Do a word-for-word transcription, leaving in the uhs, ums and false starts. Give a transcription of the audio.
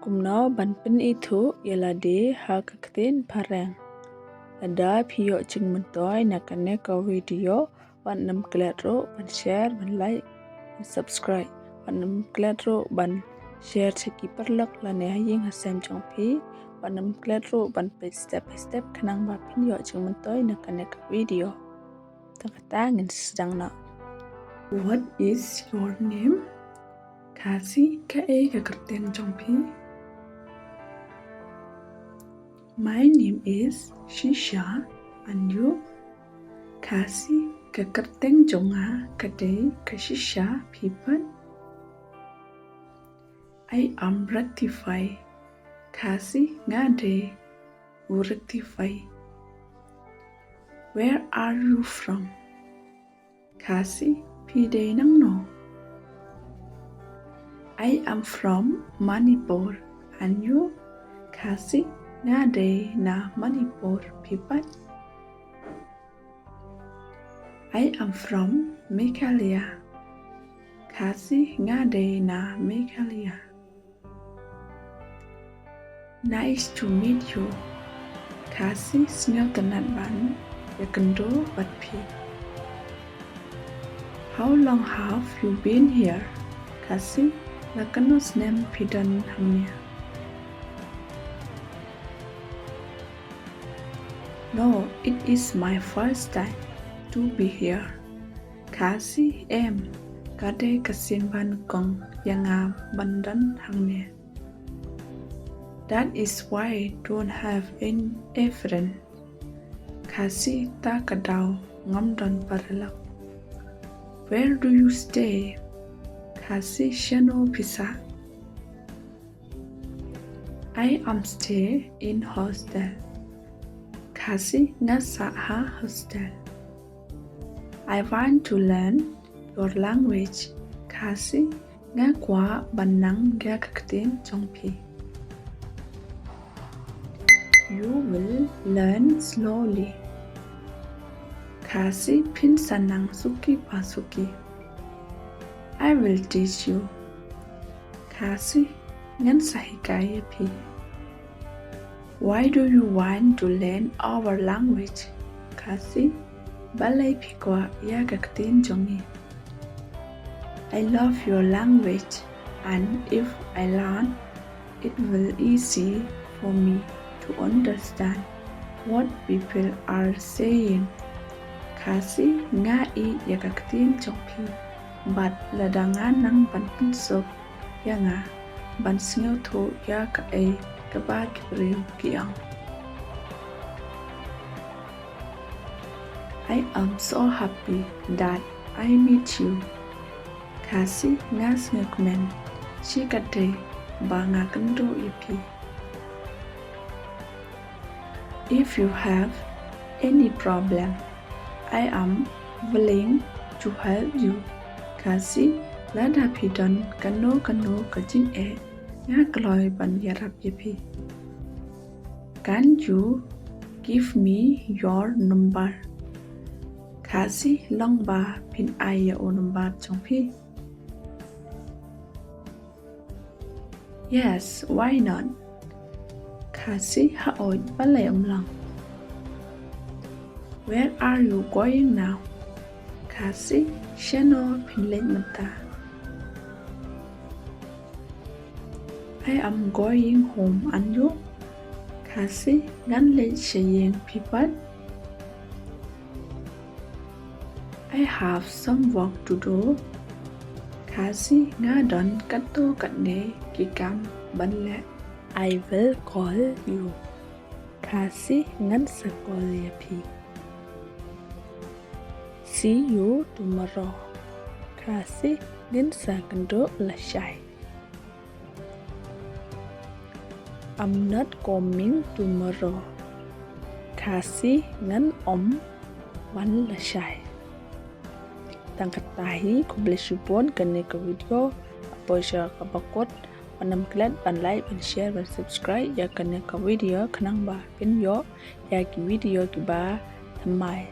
Kumno ban pynithuh ïa lade ha ka ktien phareng. Lada phi ïoh jingmyntoi na kane ka video, wat nym klet ruh ban share, ban like, ban subscribe. Wat nym klet ruh ban share sha ki paralok lane ha ïing ha sem jong phi. Wat nym klet ruh ban peit step by step khnang ba phin ïoh jingmyntoi na kane ka video. Tang kata ngin sdang noh. What is your name? Khasi, kaei ka kyrteng jong phi? My name is Shisha, and you? Khasi, ka kyrteng jong nga ka dei ka Shisha, phi pat? I am Rectify. Khasi, nga dei u Rectify. Where are you from? Khasi, phi dei nangno? I am from Manipur. And you? Khasi, nga dei na Manipur, phi pat? I am from Meghalaya. Khasi, nga dei na Meghalaya. Nice to meet you. Khasi, sngewtynnat ban ïakynduh bad phi. How long have you been here? Khasi, la katno snem phi don hangne? No, it is my first time to be here. Khasi, em, ka dei ka sien banyngkong ïa nga ban don hangne. That is why don't have any friend. Khasi, ta ka daw ngam don paralok. Where do you stay? Khasi, shano phi sah? I am stay in hostel. Khasi, nga sah ha hostel. I want to learn your language. Khasi, nga kwah ban nang ïa ka ktien jong phi. You will learn slowly. Khasi, phin sa nang suki pa suki. I will teach you. Khasi, ngan sa hikai ïa phi. Why do you want to learn our language? Khasi, balei phi kwah ïa ka ktien jong ngi? I love your language, and if I learn, it will easy for me to understand what people are saying. Khasi, nga ïeit ïa ka ktien jong phi, bad lada nga nang ban pynsuk ïa nga ban sngewthuh ïa kaei kaba ki briew ki ong. I am so happy that I meet you. Khasi, nga sngewkmen shikatdei ba nga kynduh ïa phi. If you have any problem, I am willing to help you. Khasi, lada phi don kano kano ka jingeh, nga kloi ban ïarap ïa phi. Can you give me your number? Khasi, long ba phin ai ïa u number jong phi? Yes, why not? Khasi, haoid, balei ym long? Where are you going now? Khasi, shano phin leit mynta? I am going home, and you? Khasi, ngan leit sha ïing, phi pat? I have some work to do. Khasi, nga don katto katne ki kam ban leh. I will call you. Khasi, ngan sa call ïa phi. See you tomorrow. Khasi, ngin sa kynduh lashai. I'm not coming tomorrow. Khasi, ngan ym wan lashai. Tang kata hi, khublei shibun, kane ka video ha poi sha kaba kut. Wat nym klet ban like, ban share, ban subscribe ïa kane ka video khnang ba phin ïoh ïa ki video kiba thymmai.